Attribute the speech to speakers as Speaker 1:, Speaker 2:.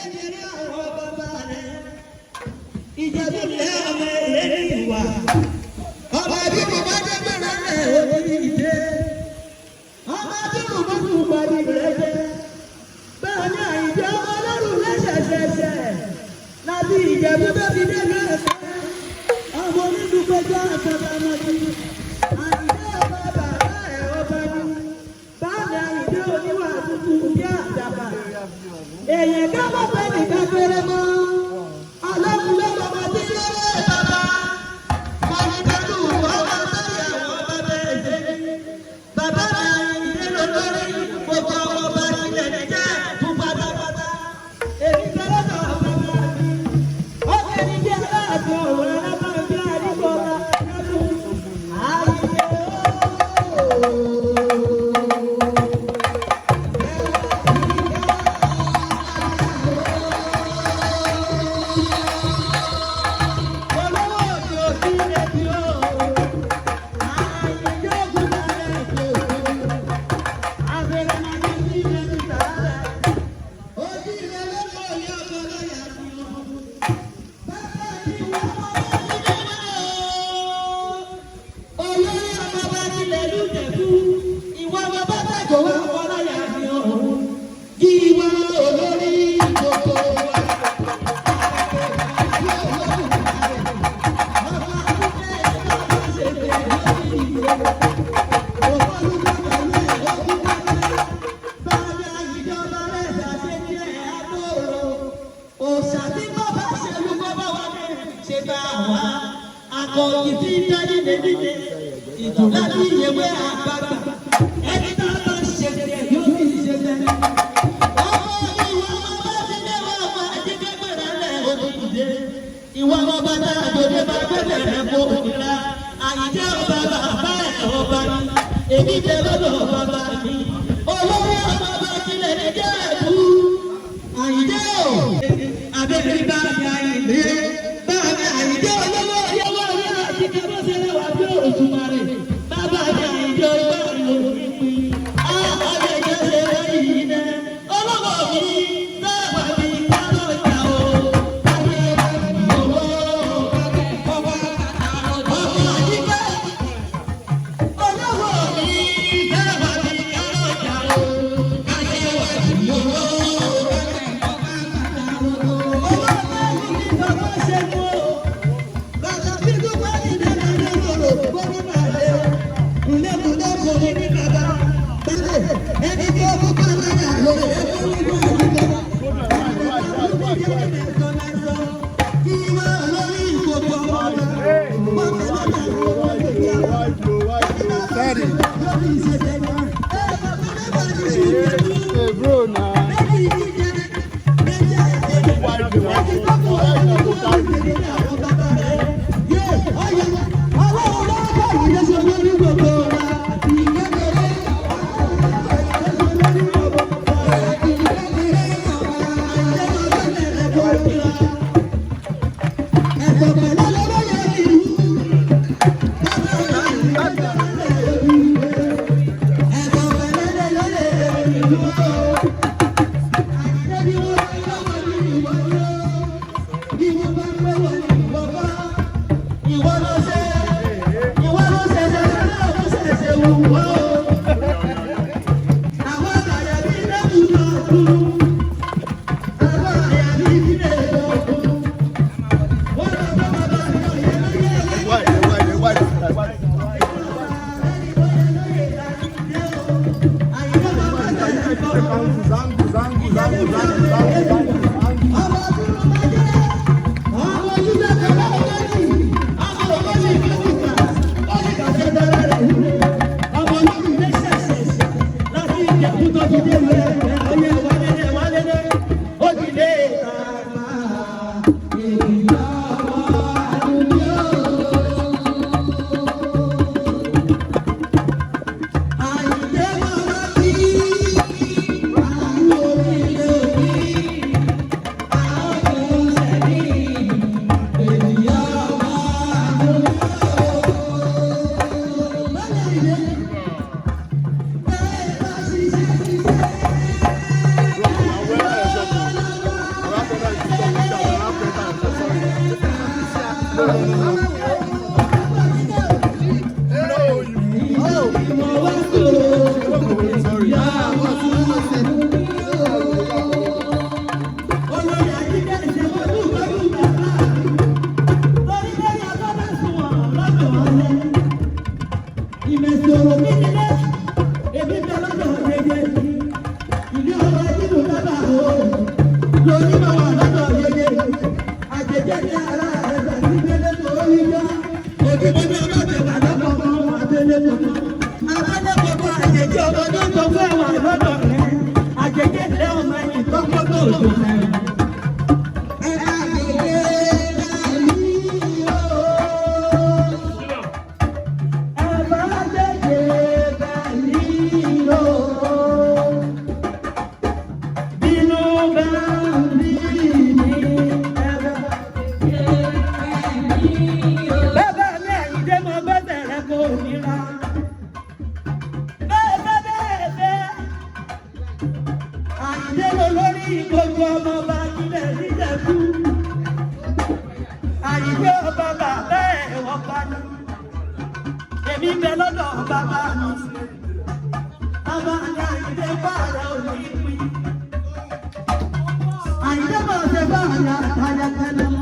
Speaker 1: Kékeré àwọn bàbá rẹ̀. Ìjẹ̀bú lé ọmọ ẹlẹ́ni ìwà. Ọba bí mo bá dé bẹ̀rẹ̀ rẹ̀ òní ìdè. Ọba tí mo bá tún parí rẹ̀ jẹ́. Bẹ́ẹ̀ ni Àyìndé ọmọ ọlọ́run lẹ́sẹ̀ṣẹ̀ṣẹ̀. Láti Ìjẹ̀bú tó fi dé lẹ́sẹ̀. Ọmọ onídùúgbẹ́jọ́ àtàbàmọ́dé. Àyìndé ọba bàbá ẹ̀ ọba ní. Báàmì Àyìndé oníwà tuntun bí àdàbà. Èèyàn ká má fẹ́ nìkan péré mọ́. Ọlọ́run ló mọ̀ ọmọ tí lérè bàbá. Mọ̀nìkanú ọmọ sórí àwọn bàbá ẹ̀ ṣe. Bàbá mi Àyìndé lolórí gbogbo ọmọ ọba tilẹ̀ níjẹ́ fún pátápátá. Èmi fẹ́ràn náà bàbá mi. Ó kẹ́ni bí aláàfin òun alábàbí àdìgbọ́lá lọ́dún. Àyìndé ooo. Olówó òde òbí lè bí o. Àyìndé ògùn náà lè bí o. Abẹ́rẹ́ máa ní sí ilé ní sàárẹ̀. Ojú ilé lọ́wọ́ òye ọmọ lọ́yà sí o. Bàbá mi wà ọmọ mi lọ́wọ́. Olórí ọmọ bá tilẹ̀ lùjẹ̀kú. Ìwọ ọmọ bá tẹ̀kọ̀ wá ọmọ lọ́yà sí o. Kí wọ́n olórí gbogbo wa. Akọ̀yìn tí ń dájú dédé, ìtura ní ìyẹ̀wé àgbàgbà, ẹni tá a bá ṣe tẹ̀ yóò fi ṣe tẹ̀. Ọmọ ìwà ọmọ bá ti dé wà ọmọ àjíkẹ́ gbẹ̀rẹ̀ lẹ̀ òdìdé. Ìwà ọmọ bá tá àjòdè bá gbẹ̀rẹ̀ rẹ̀ kó òdìlá. Àyíjẹ́ ọba bàbá ẹ̀ ọba ni. Èmi jẹ lọ́dọ̀ bàbá mi. Olórí ọmọ bá tilẹ̀ lè jẹ́ ẹ̀kú. Àyíjẹ́ o. Abẹ́rẹ́ bá mi Àyìndé. Bá mi Àyìndé olówó yẹ́wọ́ orí àti kẹ́bọ́sẹ̀ wà bí òṣùmàrè. Bàbá mi Àyìndé ọgbà mi ò ní pín. Á ọjọ́ ìjọsẹ̀ rẹ̀ yìí náà. Olówó mi bẹ́ẹ̀ wà mí kálọ̀ ìjà o. Ayé owó ọmọ àyíká. Olówó mi bẹ́ẹ̀ wà mí kálọ̀ ìjà o. Ayé owó.
Speaker 2: Sorry. Hey, bro, nah. Why? Why? Why? Why? Zangu, zangu, zangu, zangu, zangu, zangu, zangu.
Speaker 1: Ìmọ̀ wá sóò. Yà wá Olórí àjíjẹ́ ìṣẹ́wọ́n gbọ́dún bàbá mi. Torí lẹ́yìn abọ́dá sùnwọ̀n lọ́dọ̀ ọ̀lẹ́. Ìmẹ̀sòrò mi nílé, èmi bẹ lọ́dọ̀ yeye. Ìlú ọba nínú bàbá o, lórí máa wà lọ́dọ̀ yeye. Àjẹjẹ́ ní ara rẹ̀ tàbí délé tó rí yá. Òbí mo ní ọlọ́dẹ̀ wà lọ́dọ̀ ọmọ abẹ́lé kòkó. Abẹ́lé kòkó àjẹjẹ́ ọmọ tó ń gbogbo ẹ̀wà lọ́dọ̀ rẹ̀. Àjẹjẹ́ ilé ọmọ ẹ̀yìn tó gbogbo òjò rẹ̀. Bàbá mi Àyìndé mo gbẹ́sẹ̀ rẹ kò níra. Bẹ́ẹ̀ bẹ́ẹ̀ bẹ́ẹ̀ bẹ́ẹ̀. Àyìndé ló lórí gbogbo ọmọ ọba nílẹ̀ níjẹ̀bú. Àyìndé ọba bàbá ẹ̀ ọba ni. Èmi ń bẹ lọ́dọ̀ bàbá mi. Bàbá mi Àyìndé bàrẹ̀ òní pín. Àyìndé bá ṣe bá àyà àyà kẹlẹ́.